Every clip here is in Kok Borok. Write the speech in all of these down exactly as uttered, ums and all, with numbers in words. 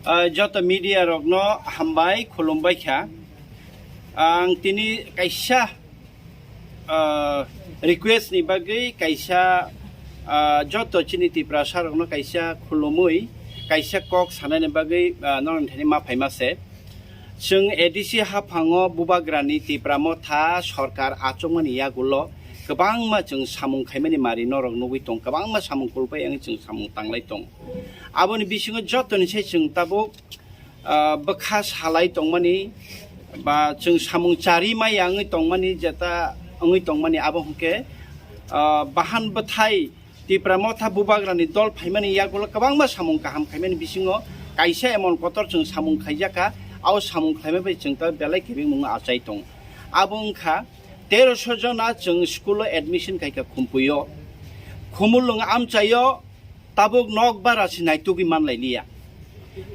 Ah, joto media rokno hambai, khulumbai kha. Ang tini kaisa, ah, request ni bagwi kaisa, ah, joto chini Tiprasa rokno kaisa khulumui, kaisa kok sanani bagwi, ah, norok thani ma phaima se. Chwng A D C haphango Bubagrani Tipra Motha sorkar achukmani yagulo kwbangma chwng samung khaimani mari norok nugwi tong, kwbangma samung kulpai wngwi chwng samung tanglai tong. Aboni bisingo jotoni sai chwng tabuk, ah, bwkha salai tongmani ba chwng samung chari maya wngwi tongmani, jeta wngwi tongmani, abo hwnkhe, ah, bahan bwthai Tipra Motha Bubagrani dol phaimani yagulo kwbangma samung kaham khaimani bisingo kaisa emon kotor chwng samung khaijakha, abo samung khlaima bai chwng ta belai kebengmung achai tong. Abo wngkha teroso jona chwng school o admission khaikha Khumpuio, Khumulwng amchaio tabuk nok bara se naitugwi manlai liya.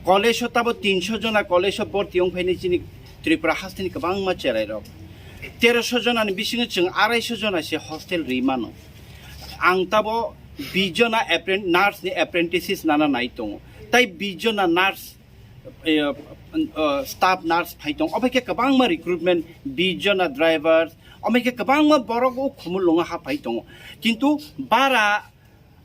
College o tabo tinso jona college o borti wng phaini chini Tripura hasteni kwbangma cherai rok. Teroso jona ni bisingo chwng araiso jona se hostel ri mano. Ang tabo bis jona appren-, nurse ni apprentices nana nai tongo. Tai bis jona nurse, eh, eh, staff nurse phai tong. Obai khe kwbangma recruitment bis jona driver, obai khe kwbangma borok o Khumulwng o ha phai tongo. Kintu bara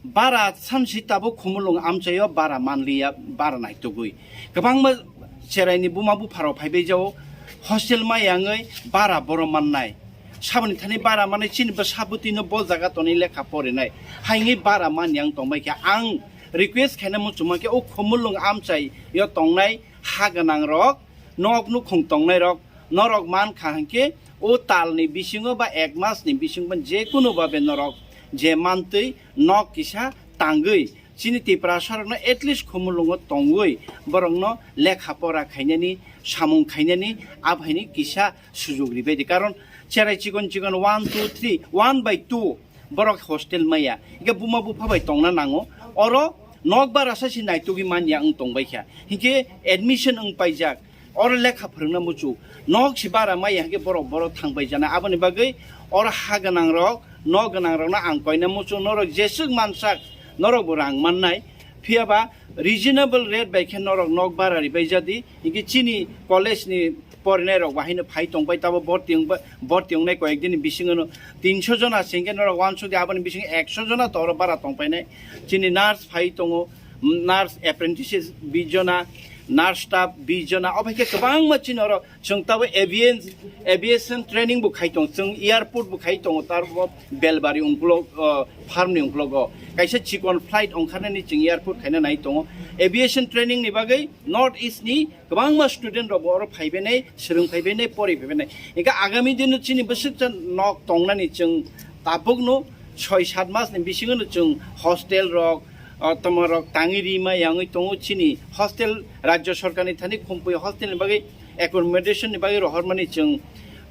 bara sansi tabuk Khumulwng amchaio bara manliya, bara naitugwi. Kwbangma cheraini buma bupharok phaibai jao, hostel maya wngwi bara boro mannai. Saboni thani bara mannai, chini bwsa bwtwino bo jaga tonwi lekha porinai. Haini bara manya wng tongbai khe ang request khaina muchungma khe o Khumulwng amchaio tongnai ha gwnang rok, nok nukhung tongnai rok, norok man kha hinkhe o talni bisingo ba ek masni bisingo je kunu babe norok je mantwi nok kisa tangwi chini Tiprasa rokno at least Khumulwngo tongwi borokno lekha pora khainani, samung khainani, abhaini kisa sujug ribaidi. Karon cherai chikon chikon one, two, three, one by two borok hostel maya. Hinkhe buma bupha bai tongna nango. Oro nok bara sa si naitugwi manya wng tongbai kha. Hinkhe admission wng paijak. Oro lekha phwrwngna muchuk. Nok si bara maya hinkhe borok boro thang bai jana. Aboni bagwi oro ha gwnang rok, nok gwnang rokno ang koina muchuk. Norok jeswk mansak, norok bo rang mannai. Phiya ba reasonable rate bai khe norok nok bara ribai jadi. Hinkhe chini college ni porinai rok bahai no phai tong bai, tabo borti wng ba, borti wngnai koyek din ni bisingo no tinso jona se hinkhe norok wansuk di, aboni bisingo ekso jona to oro bara tong painai. Chini nurse phai tongo, nurse apprentices bis jona, nurse staff bis jona, obo hai khe kwbangma chini oro chwng tabo avian-, aviation training bo khai tongo, chwng airport bo khai tongo, tarbo Belbari ungkulok, o, farm ni ungkulogo kaisa chikon flight ongkharnani chwng airport khaina nai tongo. Aviation training ni bagwi North East ni kwbangma student rok bo oro phaibainai, swrwng phaibainai, pori phaibainai. Hinkhe agami dino chini bwswkcha nok tongnani chwng tabukno soi sat mas ni bisingo no chwng hostel rok, ah, tamo rok tangwi rima yangwi tongo. Chini hostel rajya sarkar ni thani Khumpui hostel ni bagwi accommodation ni bagwi rohormani chwng,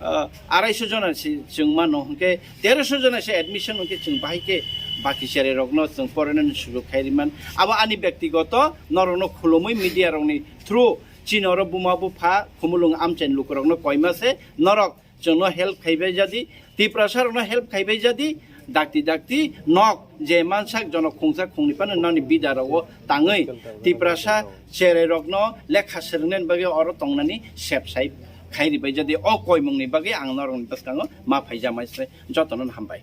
ah, araiso jona se chwng mano, hinkhe teroso jona se admission hinkhe chwng bahai khe baki cherai rokno chwng porinani sujug khai riman. Abo ani bektigoto norokno khulumui media rokni through chini oro buma bupha Khumulwng amchaini lukurokno koima se norok chwngno help khaibai jadi, Tiprasa rokno help khaibai jadi, dakti dakti nok je mansak jonok khungsa khungni phano noni bida rogo tangwi Tiprasa cherai rokno lekha swrwngnani bagwi oro tongnani sep sai khai ribai jadi. O koimungni bagwi ang norokni bwskango ma phaijamai se jotono hambai.